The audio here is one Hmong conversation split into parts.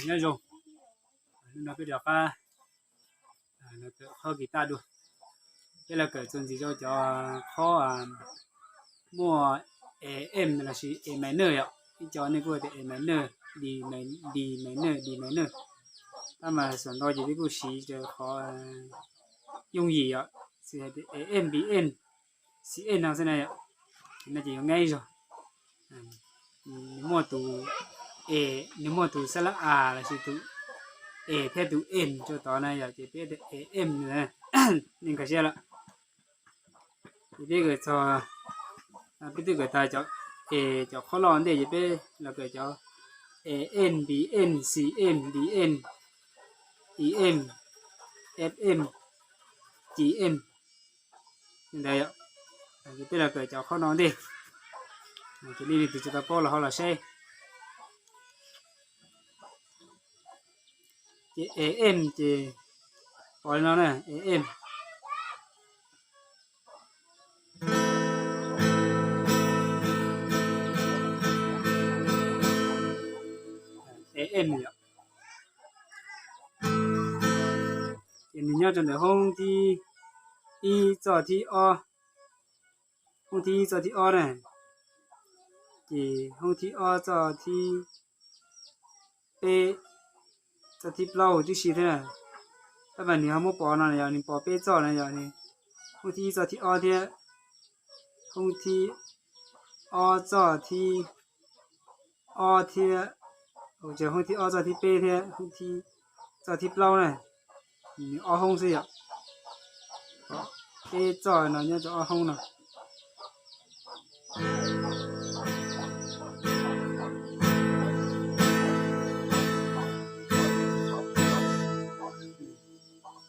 Nyob zoo, hnub no peb rov qab los kawm qhob kis taj dua. Peb los kawm txuas ntxiv rau cov qhob muaj A M lossis A minor yom. Ib co nej kuj tias A minor, D, D minor, D minor. Tab mas xam ntau ces peb kuj siv rau qhov yooj yim yom, xws hais tias A M, B M, C M no xwb na yom. Ces no ces yuav nqaij zog. Nws muaj tus A, nws muaj tus xab lab A lossis tus A thiab tus M rau tod na yom, ces peb tias A M. Nej nkag siab lawm. Ces peb kawm txog, peb twb kawm tag cov A, cov qhob loj ntej ces peb los kawm cov A M, B M, C M, D M, E M, F M, G M. Li ntawd yom. Ces peb los kawm cov qhob no ntej. Ces nej leej twg tsis tau paub los ho los saib. Ces A M ces pom li no na, A M. A M yom. Ces nws nyob rau ntawm hoob thib ib txoj thib ob, hoob thib ib txoj thib ob na, ces hoob thib ob txoj thib peb, txoj thib plaub huv tib si thiab na. Tab mas nws ho muab pov no yog nws pov peb txoj na yog hoob thib ib txoj thib ob thiab, hoob thib ob txoj thib ob thiab, hoob thib ob txoj thib peb thiab hoob thib, txoj thib plaub na. Nws ob hoob xwb yom. Peb txoj no nyob rau ob hoob no.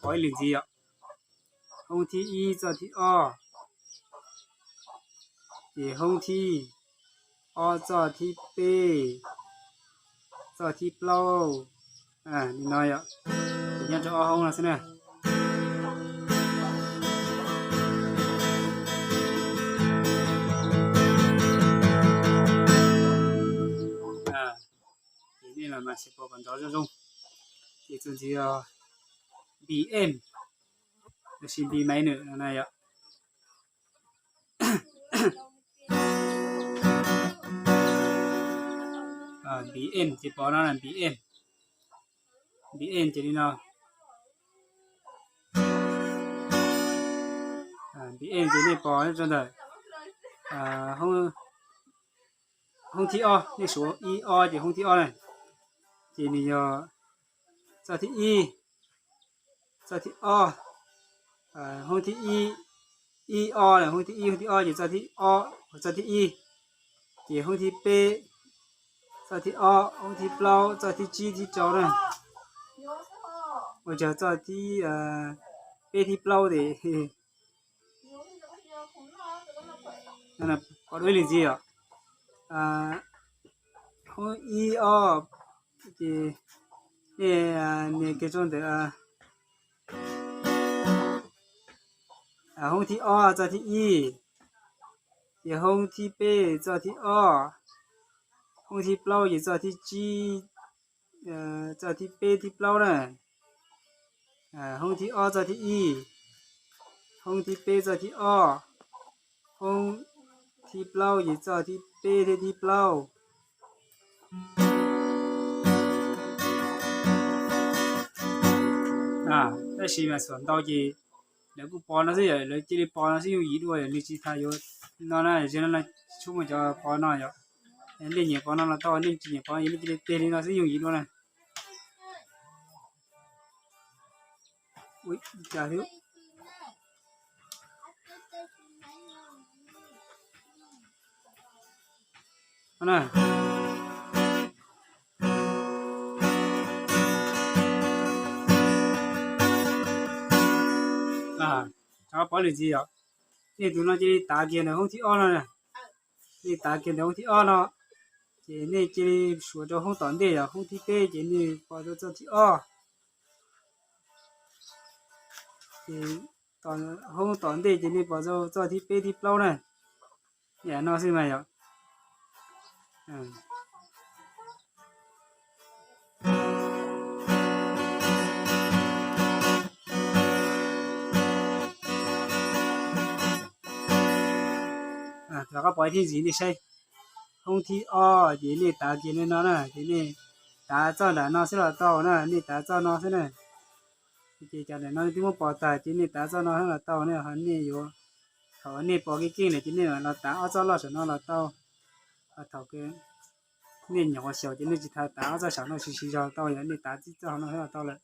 Pov ib lwm ntxiv yom. Hoob thib ib txoj thib ob, ces hoob thib ob txoj thib peb, txoj thib plaub, li no yom. Ces nyob rau ob hoob no xwb na. Ces nej los mas sim pom kom nrov zoo zoo. Ces txuas ntxiv B M lossis B minor no na yom. B M ces pov no na, B M. B M ces li no. B M ces nej pov rau ntawm hoob thib ob, nej suav ib ob ces hoob thib ob na. Ces nws yog txoj thib ib, txoj thib ob, hoob thib ib, ib ob na, hoob thib ib, hoob thib ob ces txoj thib ob, txoj thib ib, ces hoob thib peb, txoj thib ob, hoob thib plaub, txoj thib tsib, thib rau na. Ua cas txoj thib peb thib plaub ces pov dua ib lwm ntxiv yom. Hoob ib ob, ces nej nias kiag rau ntawm hoob thib ob txoj thib ib, ces hoob thib peb txoj thib ob, hoob thib plaub ces txoj thib tsib, txoj thib peb thib plaub na. Hoob thib ob txoj thib ib, hoob thib peb txoj thib ob, hoob thib plaub ces txoj thib peb thiab thib plaub. Tab sis mas xam ntau ces lawv kuj pov no xwb yom, lawv cia li pov no xwb yooj yim dua yom, nws tsis tas yuav no na, yog no tsis muaj cov pov no yom. Nej nyiam pov no los tau, nej tsis nyiam pov no yog nej cia li tig li no xwb yooj yim dua na. Pov lwm ntxiv yom. Nej tus no cia li tav kiag ntawm hoob thib ob no na. Nej tav kiag ntawm hoob thib ob no, ces nej cia li suav rau hoob tom ntej yom, hoob thib peb ces nej pov rau txoj thib ob. Ces hoob tom ntej ces nej pov rau txoj thib peb thib plaub na. Yam no xwb mas yom. Rov qab pov ib thib ntxiv nej saib. Hoob thib ob ces nej tav kiag li no na, ces nej tav txoj nram no xwb los tau na, nej tav txoj no xwb na. Ces cov nram no twb muab pov tag ces nej tav txoj no xwb los tau na, ho nej yuav, thaum nej pov kev keej lawm ces nej mam los tav ob txoj loj saum no los tau. Ho thaum nej nyuam qhuav xyaum ces nej tsis tas tav ob txoj saum no, siv siv zog tau, yog nej tav tib txoj no xwb los tau lawm,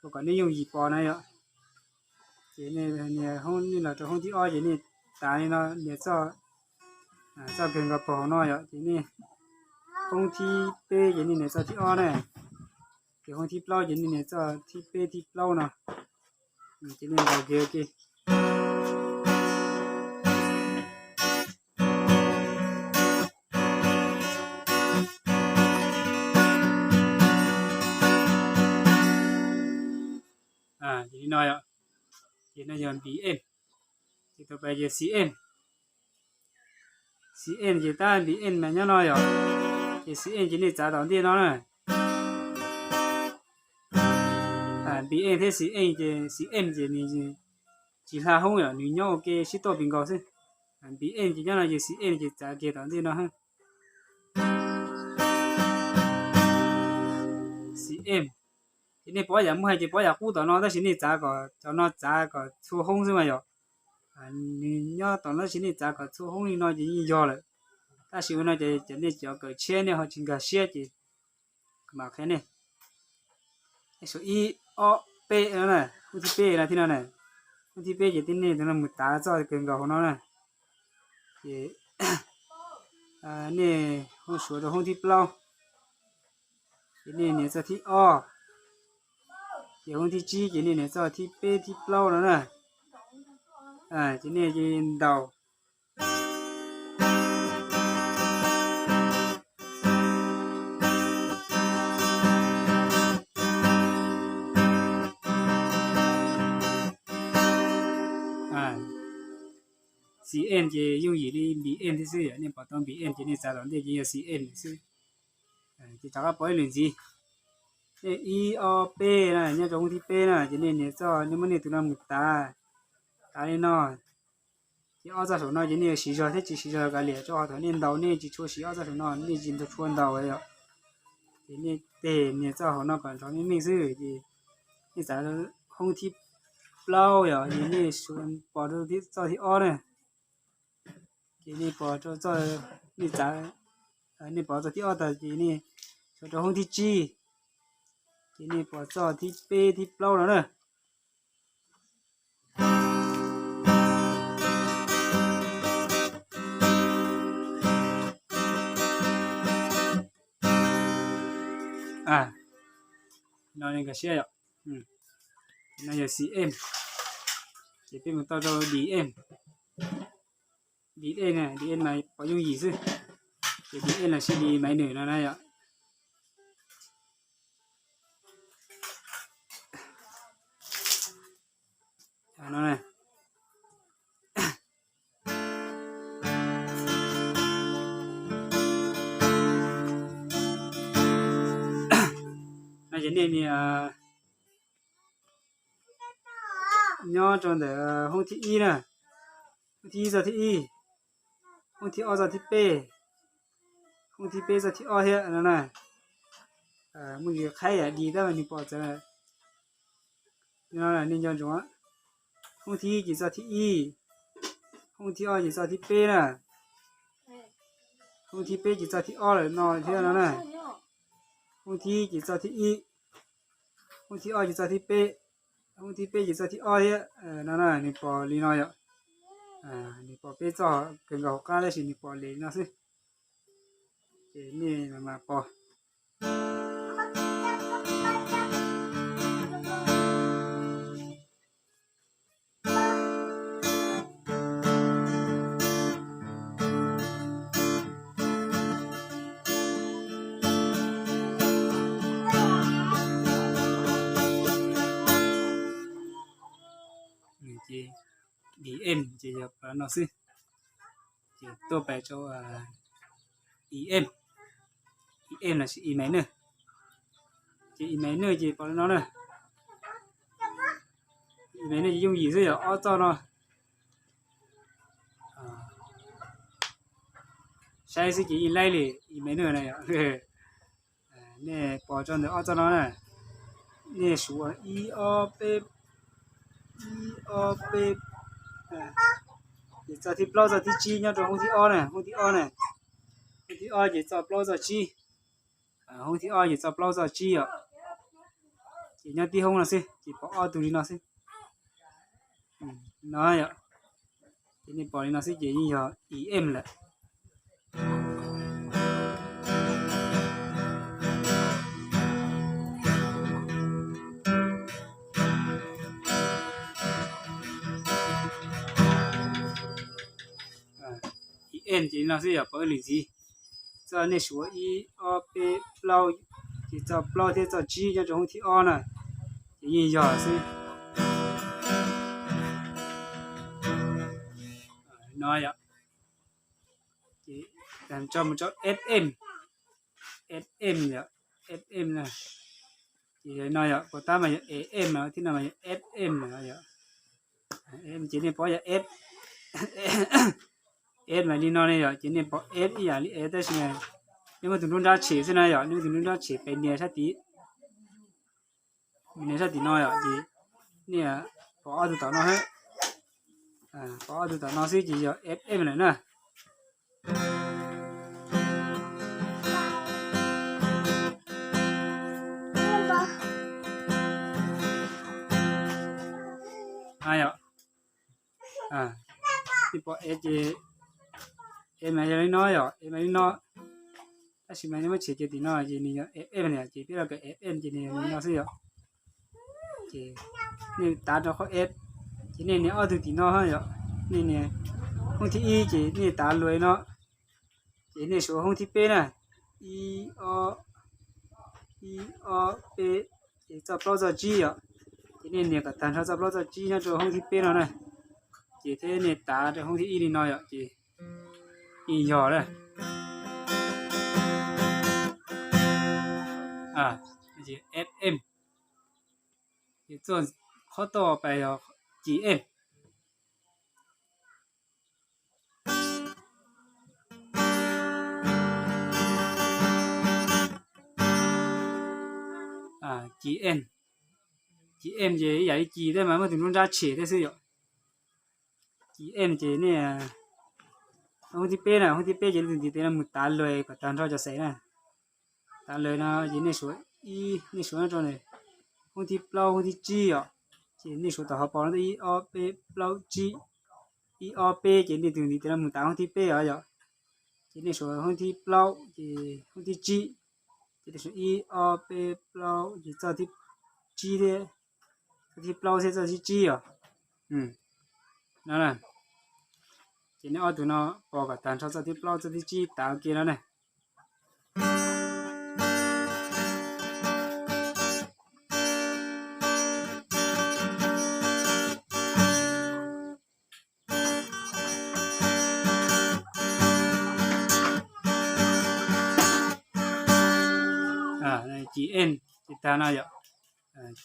ua kom nej yooj yim pov na yom. Ces nej los rau hoob thib ob ces nej tav li no, nias txoj, txoj kawg nkaus puag hauv no yom, ces nej, hoob thib peb ces nej nias txoj thib ob na, ces hoob thib plaub ces nej nias txoj thib peb thib plaub no, ces nej ntaus kiag ua ke. Ces li no yom, ces no yog B M, ces tau pais yog C M. C M ces tab B M mas nyob no yom, ces C M ces nej txav tom ntej no na. B M thiab C M ces, C M ces nws tsis hla hoob yom, nws nyob ua ke sib toj pis nkaus xwb. B M ces nyob no ces C M ces txav kiag tom ntej no. C M, ces nej pov yam muaj hais ces pov yam qub tom no tab sis nej txav kom cov no txav kom txhua hoob xwb mas yom. Nws nyob tom no tab sis nej txav kom txhua hoob li no ces yeej yog lawm. Tab sis ua no ces nej cov kawm tshiab nej ho tsis nkag siab ces mam qhia nej. Ib ob peb no na, hoob thib peb no thiab no na. Hoob thib peb ces tib nej tus no mus tav txoj kawg nkaus hauv no na. Ces nej hoob suav rau hoob thib plaub, ces nej nias txoj thib ob, ces hoob thib tsib ces nej nias txoj thib peb thib plaub no na. Ces nej ntaus. C M ces yooj yim li B M thiab xwb, yog nej pom tau B M ces nej txav tom ntej ces yog C M xwb. Ces rov qab pov ib lwm ntxiv. Nej ib ob peb na, nyob rau hoob thib peb na, ces nej nias txoj, nej muab nej tus no mus tav, tav li no. Ces ob txoj saum no ces nej yuav siv zog thiab tsis siv zog kav liam, rau qhov thaum nej ntaus nej tsis tshua siv ob txoj saum no, nej tsis tshua ntaus yom. Ces nej tes nias txoj hauv no kom nrov meej meej xwb, ces nej txav hoob thib plaub yom, ces nej pos rau txoj thib ob na. Ces nej pos rau txoj, nej txav, nej pos txoj thib ob tag ces nej suav rau hoob thib tsib, ces nej pos txoj thib peb thib plaub no na. No nkag siab yom. No yog C M, ces peb mus tau rau D M. D M, D M mas pom yooj yim xwb, ces D M los sis D minor no na yom. No ces nej nias nyob rau ntawm hoob thib ib na, hoob thib ib txoj thib ib, hoob thib ob txoj thib peb, hoob thib peb txoj thib ob thiab no na. Muaj ntsis qhaib yam di tab mas nws pom txawv. No nej nco ntsoov, hoob thib ib ces txoj thib ib, hoob thib ob ces txoj thib peb na, hoob thib peb ces txoj thib ob lawm no thiab no na. Hoob thib ib ces txoj thib ib, hoob thib ob ces txoj thib peb, hoob thib peb ces txoj thib ob thiab no na. Nws pom li no yom. Nws pom peb txoj kawg nkaus hauv qab tab sis nws pom li no xwb. Ces nej mam pom. Ces D M ces yog pom no xwb. Ces tuaj pais rau E M, E M lossis E minor. Ces E minor ces pom no na. E minor ces yooj yim xwb yog ob txoj no. tshaib xwb ces yeej laib li ib me nub na yom. Nej pom rau ntawm ob txoj no na, nej suav ib ob peb, ib ob peb, ces txoj thib plaub txoj thib tsib nyob rau hoob thib ob na, hoob thib ob na, hoob thib ob ces txoj plaub txoj tsib, hoob thib ob ces txoj plaub txoj tsib yom. Ces nyob tib hoob no xwb ces pom ob tug li no xwb. No yom, ces nej pom li no xwb ces yeej yog ib em lawm. Ib em ces li no xwb yog pom lwm ntxiv. Txoj nej suav ib ob peb plaub, ces txoj plaub thiab txoj tsib nyob rau hoob thib ob na, ces yeej yog xwb. No yom, tso mus rau F M, F M yom, F M na. Ces yog no yom, puas tab mas yog E M, thib no mas yog F M na yom. Ces nej pom yog F, F mas li no ne yom, ces nej pom F ib yam li F tab sis nej muab tus nruab nrab tshem xwb na yom, nej muab tus nruab nrab tshem pem nias sab tid, nias sab tim no yom, ces nej pom ob tug tom no, pom ob tug tom no xwb ces yog F M lawm na. Yom, nej pom E ces E mas yog li no yom, E mas li no. Tab sis mas nej muab tshem kiag tim no ces nws yog F M na, ces peb los kawm F M ces nws yog li no xwb yom. Ces nej tav rau qhov F, ces nej nias ob tug tim no yom. Nej nias hoob thib ib ces nej tav lua no, ces nej suav hoob thib peb na, ib ob, ib ob peb, ces txoj plaub txoj tsib yom. Ces nej nias kom tag nrho txoj plaub txoj tsib nyob rau hoob thib peb no na, ces thiab nej tav rau hoob thib ib li no yom, ces yeej yog lawm. F M, ces txoj qhov toj pas yog ci em. Ci em, ci em ces ib yam li ci thiab mas muab tus nruab nrab tshem thiab xwb yom. Ci em ces nej, hoob thib peb na, hoob thib peb ces nej tus ntiv tes no mus tav lua kom tag nrho cov xais na. Tav lua no ces nej suav ib, nej suav nyob rau hoob thib plaub hoob thib tsib yom. Ces nej suav tom hauv paus no ib ob peb plaub tsib, ib ob peb ces nej tus ntiv tes no mus tav hoob thib peb os yom. Ces nej suav hoob thib plaub ces hoob thib tsib, ces nej suav ib ob peb plaub ces txoj thib tsib thiab, txoj thib plaub thiab txoj thib tsib os. No, ces nej ob tug no pos kom tag nrho txoj thib plaub txoj thib tsib tav ua ke no na. Ci em ces tag no yom.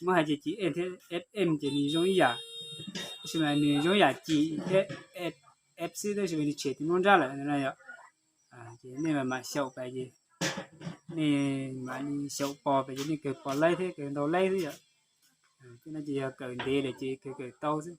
Muab hais ces ci em thiab F M ces nws zoo ib yam, tab sis mas nws zoo ib yam ci thiab F xwb tab sis mas nws tshem tus nruab nrab lawm no yom. Ces nej mam xyaum pais ces nej mam li xyaum pos pais ces nej kawg pos laib thiab kawg ntau laib xwb yom. Tej no ces yog kawm ntev lawm ces kawg kawm tau xwb.